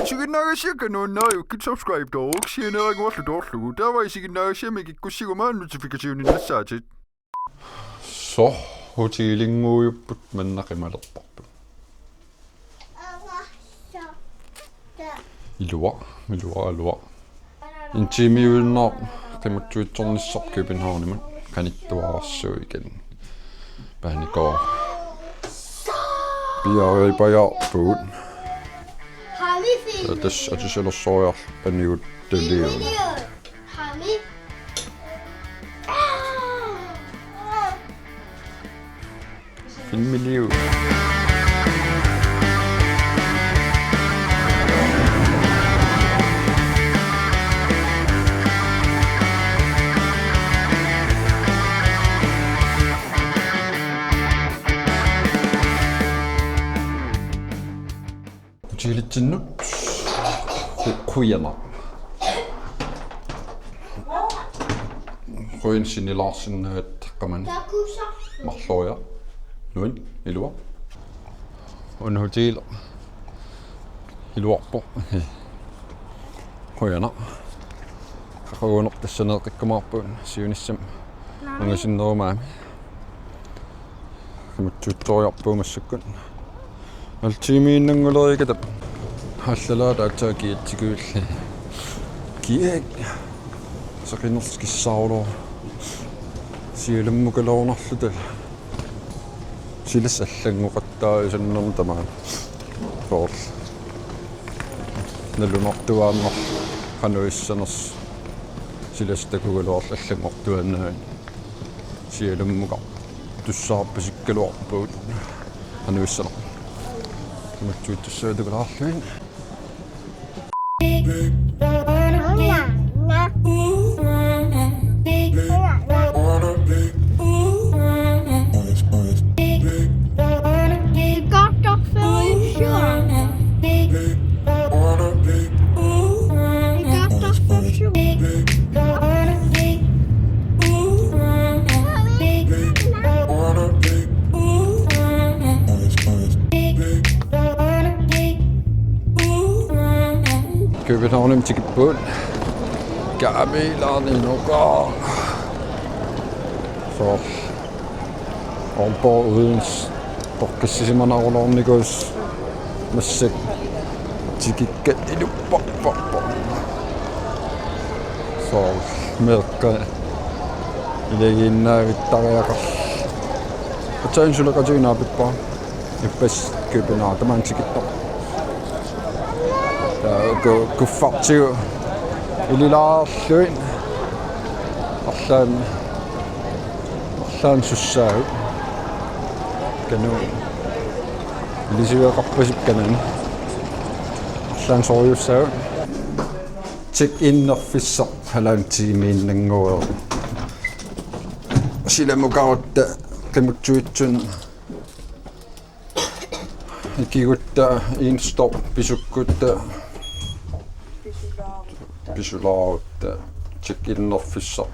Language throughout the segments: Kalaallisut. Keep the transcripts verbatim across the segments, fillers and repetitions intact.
Isiginnaagassiakka nuannariukkit subscribe-tooruk sianeeranguarlu toorlugu. Taava isiginnaagassiami kikkussiguma notification-innassaatit. So, hotelinguujupput manna qimalerparput. Iluaq, iluaq, iluaq. En time-uinnaq qimutsittornissaq Københavnimut qanittuararsuuvoq igen. Banegård. Piareerpajaarpugut. Tassa atusalersooriarluni aniguttaliuna. Filmiliu. Hotelitsinnut qu-, qujanaq. Qujan sinilaarsinnaat qamani. Marloriaq. Nuann, iluaq. Una hotel iluarpoq. Qujanaq. Qaquguneq tassaneeqqikkumaarpugut siunissami. Ungasinnerumaami. Qimutsittoriarpugut massakkut. Halv time-innannguleriikatap. Hallalaat aatsaat kiatsikuilli. Kiak. Saqinertikissaarulor. Sialammukaluarnarluta. Silassaq allanngoqattaajusannermut tamaat. Soorlu. Nalunartuaannarlu qanoq issanersoq. Silassaq takugaluarlugu allanngortuaannarami. Sialammukaq tussaarpasikkaluarpugut. Qanoq issanersoq. Qimutsittussaat tukulaarlugit. Københavnimut tikippugut. Kaamiilaarninngooq. Soorlu Aalborg Odense toqqissisimanarulornikuusoq massakkut tikikka inuppapparput. Soorlu meeqqat ilagiinnaavittariaqarlutik. Aatsaat suleqatigut naapippara. Ippassaq København tamaani tikittoq. Taava ku-, kuffartigut ililaarlugit. Arlaannik, arlaannik sussaagut. Kanani. Ilisiveqarpasippoq kanani. Arlaannik sorujussuussaagut. Check-inerfissaq halvanden time-innanngooq. Silamukarutta qimutsitsunut. Ikigutta, en stop, pisukkutta. Pisulaarutta. Pisulaarutta. Check-inerfissaq.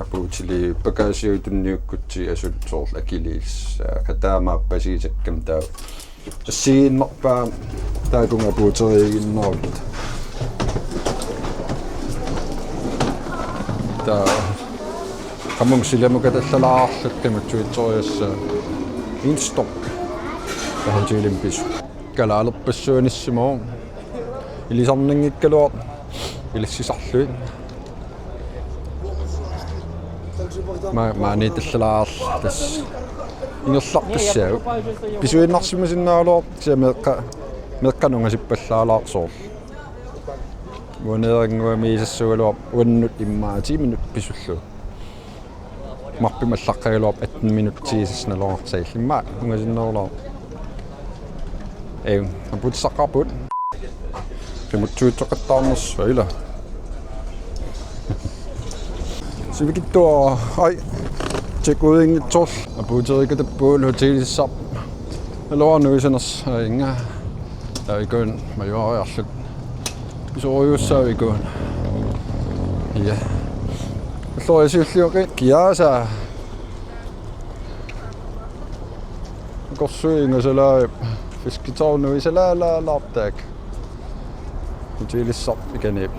Apuutiliivipput, bagagiup tunniukkutsigit asuli soorlu akiliilissaaq. Taamaappoq assigisakkami taava. Assigiinnarpaa taakkununnga apuuteriiginnarutta. Taava. Qamunga silamukatallalaarluta qimutsittoriassaaq. En stop. Taava hotelimi pisut. Kalaalerpassuanissimavoq. Ilisarnanngikkaluartoq. Ilissisarlugit. Ma-, maaniitallalaarluta tassa. Ingerlaqqissaagut. Pisuinnarsimasinnaagaluartoq kisianni meeqqa-, meeqqanut ungasippallaalaarsoq. Uaneerannguami isassugaluarpoq uannut immaqa ti minut pisullugu. Marpimallaqqagaluarpoq atten minut tiisas naluarsaillimma ungasinnerulaa. Ehm, apuutissaqqaarput. Qimutsitsoqattaarnersoq ila. Sivikitsuaraq, ai, check-uinngitsoorlu. Apuuteriikatappugut hotelissarput. Naluara nuisanersoq, ai, inga. Taava ikuan majuariarluta. Pisorujussuaq ikuan. Ja. Alloriarsiulliuqi kiaasa. Korsuinga salai fiskitsoornui salalaalaartaaq. Hotelissaq ikani.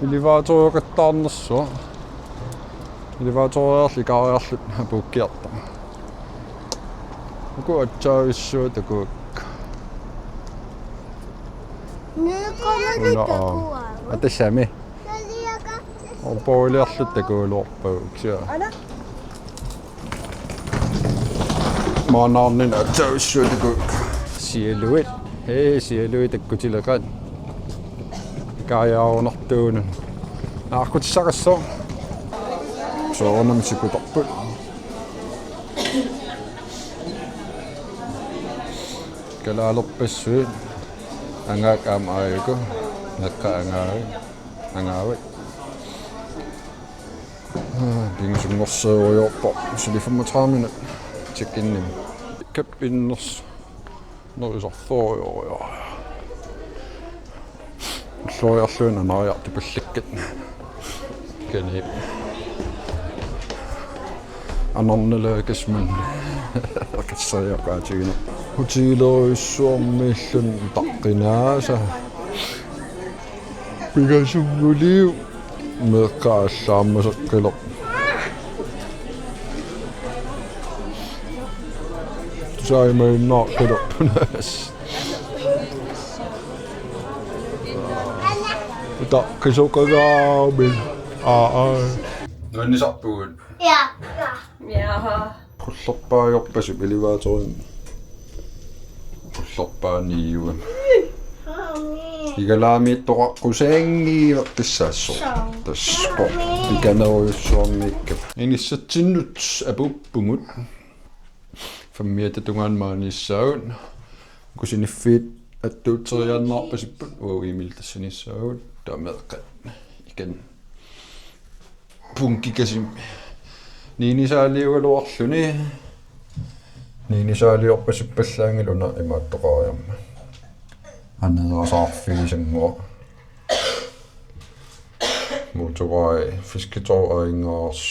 Elevatorioqattaarnersoq. Elevatoriarli kaariarlut apuukkiartoq. Uku atsaavissuaq takuuk. Una aa. Atassami. Orpoiliarlut takuuluorpagut kisianni. Maannaarnini atsaavissuaq takuuk. Sialuit. Hej, sialuit takkutileqaat. Kaajaarunartuunut. Naaqqutissaqassaaq. Soorunami sikutarput. Kalaalerpassuit. Angaat aamma aajuku. Meeqqat angaavit. Angaavit. Pingasunngorsiorpoq. Suli femogtredive minut. Check-inimi. Kap inners. Nerisarfeerujussuuara. Ulloriarluinnaq anariartupallakkat. Kani. Anarnalaagasman. Qasseriaqaatigineq. Hoteleriissuarmiilluni utaqqinaasa. Pingasunngorluni meeqqat allaammaseqqilerput. Tusaagimajunnaaqqilorput. Uta kisoqagaami. Aa, aa. Nuannisarpugut. Ja. Ja. Qullerpaajorpassuup elevatorimi. Qullerpaaniiuami. Igalaamiittoqaqqusaanngiiveqqissaassoq. Tassoq. Ikanerujussuarmiikka. Inissatsinnut apuuppumut. Femmiata tungaanut maaniissaagut. Kusiniffiit attuutseriaannaarpasipput uagut imil tassaniissaagut. Taava meeqqat. Ikan. Punkikasimi. Niinisaaliugaluarluni. Niinisaaliorpasippallaanngilaq una imaattoqariarmat. Aneerasaarfigisannguaq. Motorvej, Fisketorv, Aingars.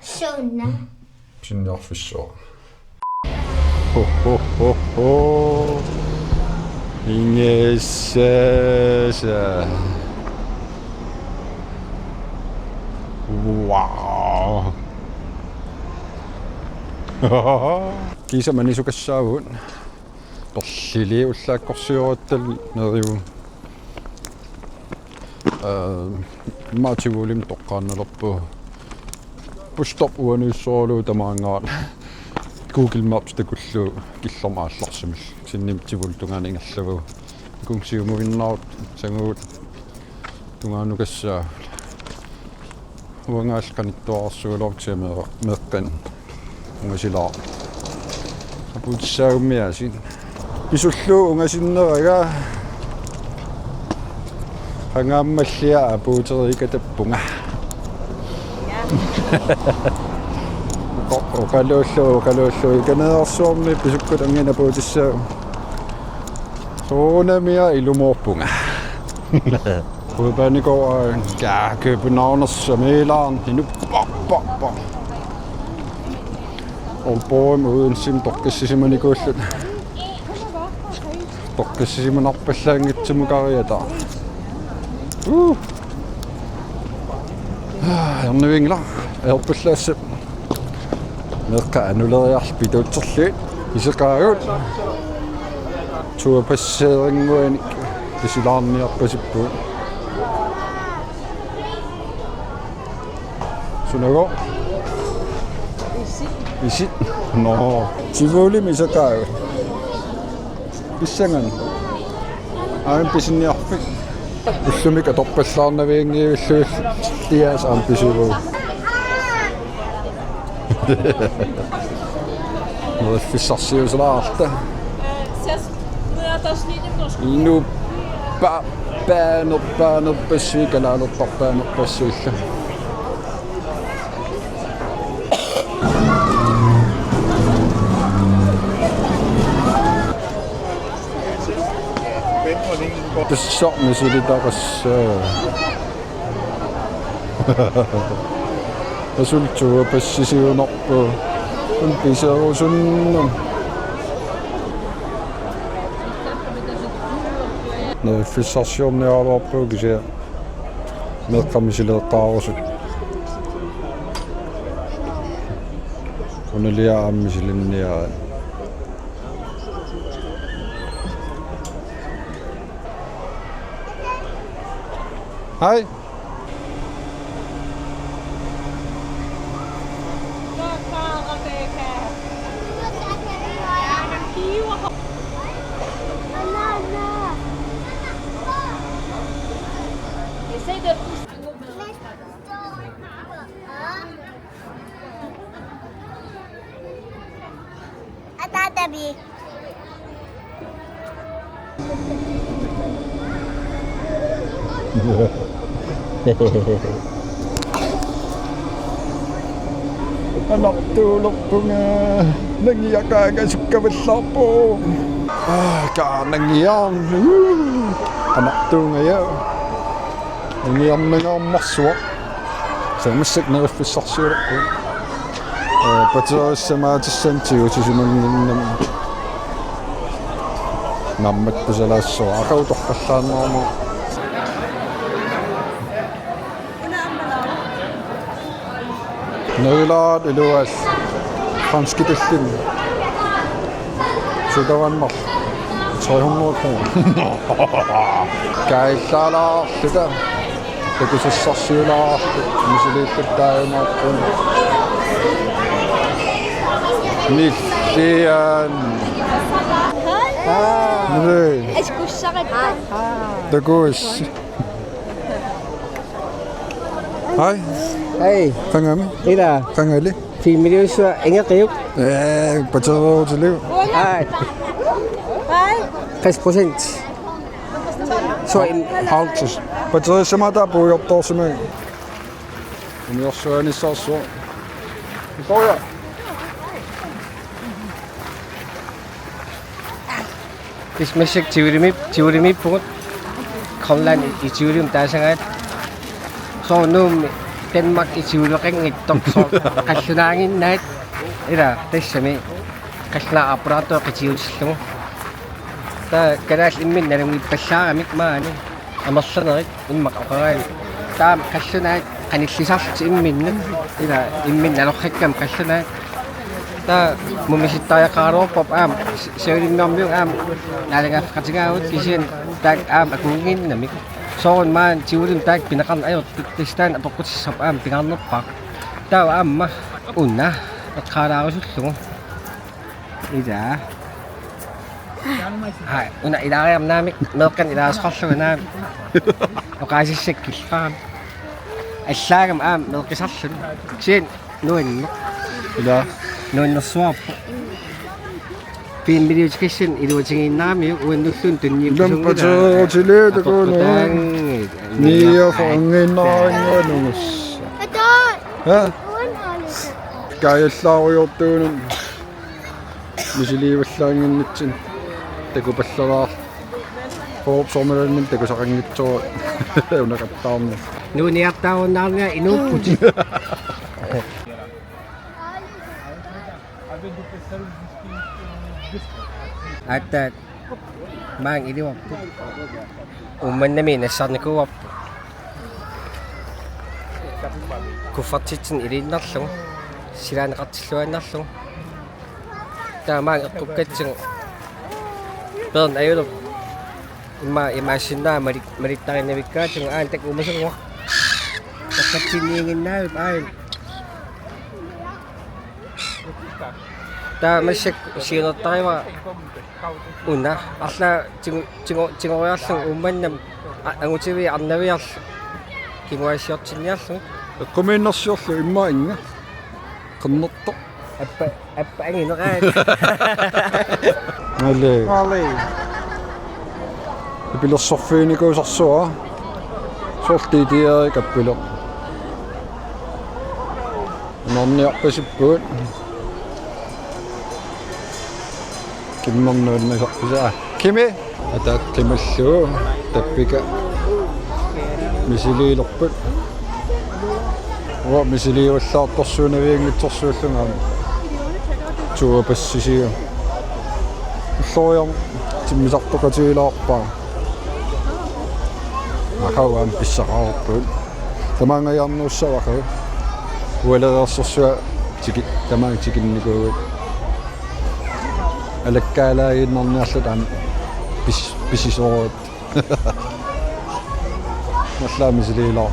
Suna. Pisiniarfissuaq. Ho, ho, ho, ho. Ingasaasa. Wow. Kiisa manisukassaagut. Perlili ullaakkorsioruttal neriu. Ee, immaqa Tivolimut toqqaannalerpugut. Busstop uaniissorlu tamaanngaanniit. Google Maps takullugu killormut aallarsimalluni. Kisianni Tivolit tungaanut ingerlavugut. Kungsiumuinnarut sangugut. Tungaanukassaaq. Uangaallaq qanittuararsugaluarput kisianni meeqqat ungasilaarput. Apuutissaagummik aasiit. Pisullugu ungasinneraga. Qangaammallia apuuteriikatappunga. Oqa-, oqaluullugu, oqaluullugu. Ikaneersuarmi pisukkut angineq apuutissaagut. Soorunami ilumoorpunga. Hovedbanegården, ja, København og Samilan. Nu, bop, bop, bop. Aalborgimi Odensemi toqqissisimanikuulluta. Toqqissisimanarpallaanngitsumukariata. Uh. Ernivinngilaq, erpallaassaaq. Meeqqat anuleriarlugit pituutserlugit iseqaagut. Turpasserinnguanik pisilaarniarpasippugut. Sunagooq? Isit. Isit. Nå. Tivolimi iseqaagut. Pissanganaq. Aamma pisiniarfik. Ullumi atorpallaarnavianngivillugit tias aamma pisivugut. Neriffissarsiusalaarta. Nuppa-, paanerpassuit, kalaalertarpaanerpassuillu. Pissormi silitaqassaaq. Asultuup passisiunarpu. Kun piserusunnun. Neriffissarsiorniaraluarpugut kisianni meeqqat misileeqqaarusut. Unalia aamma misilinniaraat. Hej. Essaye de pousser. Atatabi. Anartuulerpunga, nangiaqaanga sukkavallaarpoq. Aa, kaa nangiarn. Anartuungaja. Nangiarnangaarmarsuaq. Saamassak neriffissarsiulerpugut. Ee, paterissamaatissanik tigusisimanngimmat. Naammattusalaassuaq. Aqagu torrallaannarama. Nerilaat iluaat franskitullit. Sodavandimik tre hundrede kroner. Kaajallaalaarluta. Takusassarsiulaarluta. Misiliilluta taajumaarput. Nillian. Hej. Escuchar. Takuss. Hej. Hej. Qangami? Ila. Qangali? Filmiliussuaq ingeqiuk. Ee, patereerutiliuk. Aa. Hej. Tres procent. Så en halvtreds. Paterissamaataa puigortoorsimagit. Umiorsuanissarsuaq. Historia. Tassa massakkut Tivolimi, Tivolimiippugut. Grønland i, i Tivolimut taasagaat. Soorlu Nuummi Danmark i Tivoleqanngitsoq soorlu qallunaaginnarpoq. Ila tassami qallunaat aappalaartoq qitiutillugu. Taava kalaallit imminnut nalunngippallaarami maani. Amerlanerit immaqa oqaraanni. Taava qallunaat qanillisarlutik imminnut. Ila imminnut nalortakkami qallunaat. Taava mumisittariaqaraluarparput aamma s-, siulimmiormiut aamma naalagaaffeqatigaavut kisianni taakku aamma akuunnginnamik. Soorunami maani Tivolimut taakku pineqarneq ajortut tassa taanna apeqqutissarput aamma pingaarnerpaaq. Taava aamma una eqqaalaarusullugu. Ila. Hej, una ilaariarnaamik, meeqqanik ilaasoqarlunga naamik. Oqaasissakka killipparami. Allaagami aamma meeqqisarluni. Kisianni nuanneq. Ila. Nuannersuarpoq. Filmiliutikassanik iluatigiinnaramiuk uannulluunniit tunniukkusunngilaq. Lampa teerutiliit takuuna. Apeqqutaanngilaq. Niafoqanngiinnarinnguanugus. Ha? Kaajallaarujortuunut. Misiliivallaannginnitsinni takupallalaarluni. Qorup soorunami takusaqanngitsoq unaqattaarneq. Nuuniartaarunnaarniarlugu inuupput. Aatsaat maanga ilivarput. Uummannamiit nassarnikuuarput. Kuffertitsinni iliinnarlugu. Silaaneqartilluinnarlugu. Taava maanga eqqukkatsigu. Peerneq ajulerpoq. Immaqa imaassinnaavoq malik-, malittariinnavikkaatigut aana takuumasaruaq. Takkatsinniiginnaavipput aana. Taava massakkut siunertarivara una. Arlaat tigu-, tigu-, tigoriarlugu Uummannamut a-, angutiviit arnaviarlugu kinguaassiortinniarlugu. Eqqumiinnarsiorlugu immaqa inga. Qernertoq. Appa, appa angineqaat. Mali. Mali. Ipilersorfiginikuusarsuaq. Soorlu D D R-ikkut appileq. Inorniarpasippugut. Kimmernuunnisarpisaa. Kimi? Ataatsimalluu tappika misiliilerput. Uanga misiliivallaartorsuunavianngitsorsuullunga aamma. Tuapassisiu. Ulloriarlugu timmisartoqatigilaarpara. Aqagu aamma pissaqarput. Tamaanga aamma nuussavara. Ualereersorsuaq tiki-, tamaanga tikinnikuugut. Alakkaalaaginnarniarluta aamma pis-, pisisoorut. Mallaami siliilaar.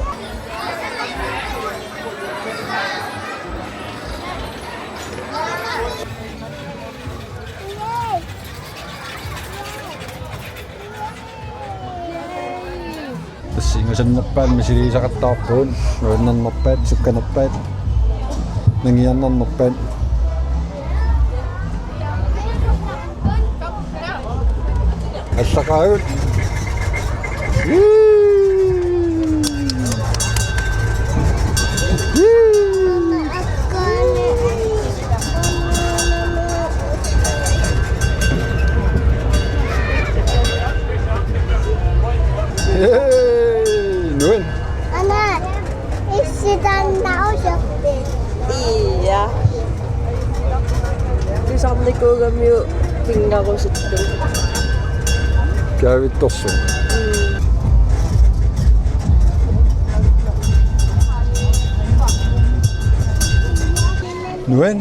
Tassa ingasannerpaat misiliisaqattaarpugut, nuannernerpaat, sukkanerpaat, nangiarnarnerpaat. Allaqaagut. Hey, nuan. Ana, issitannausappi. Ia. Tusarnikuugamiuk pingarusuttut. Kaavittorsuaq. Mm. Nuan.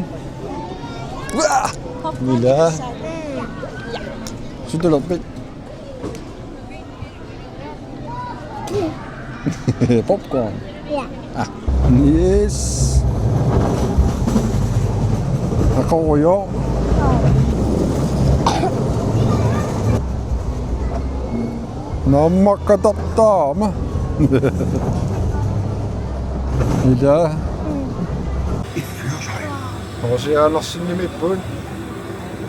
Uaa! Popcorn. Ila. Suttulerpit? Popcorn. Ja. Ah. Yes. Aqagujoq. Naammaqqatartaama. Ila. Et fyrtøj. Oceanersinimipput.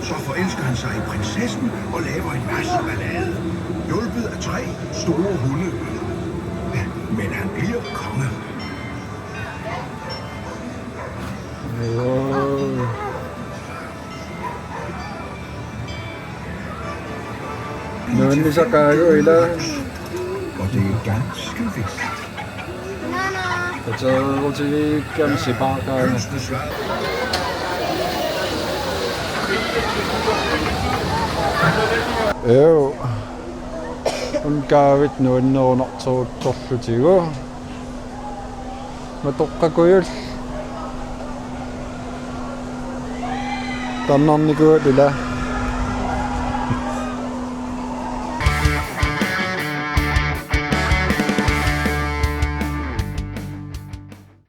Så forelsker han sig i prinsessen og laver en masse ballade. Hjulpet af tre store hunde. Men han bliver konge. Wow. Nuannisaqaagut ila. Og det er ganske vist. Tatsaarutigikkamsi paaqaanga. Ew. Unkaavit nuannerunartoruttorlutigu. Matoqqakujulli. Taannarnikuugatta ila.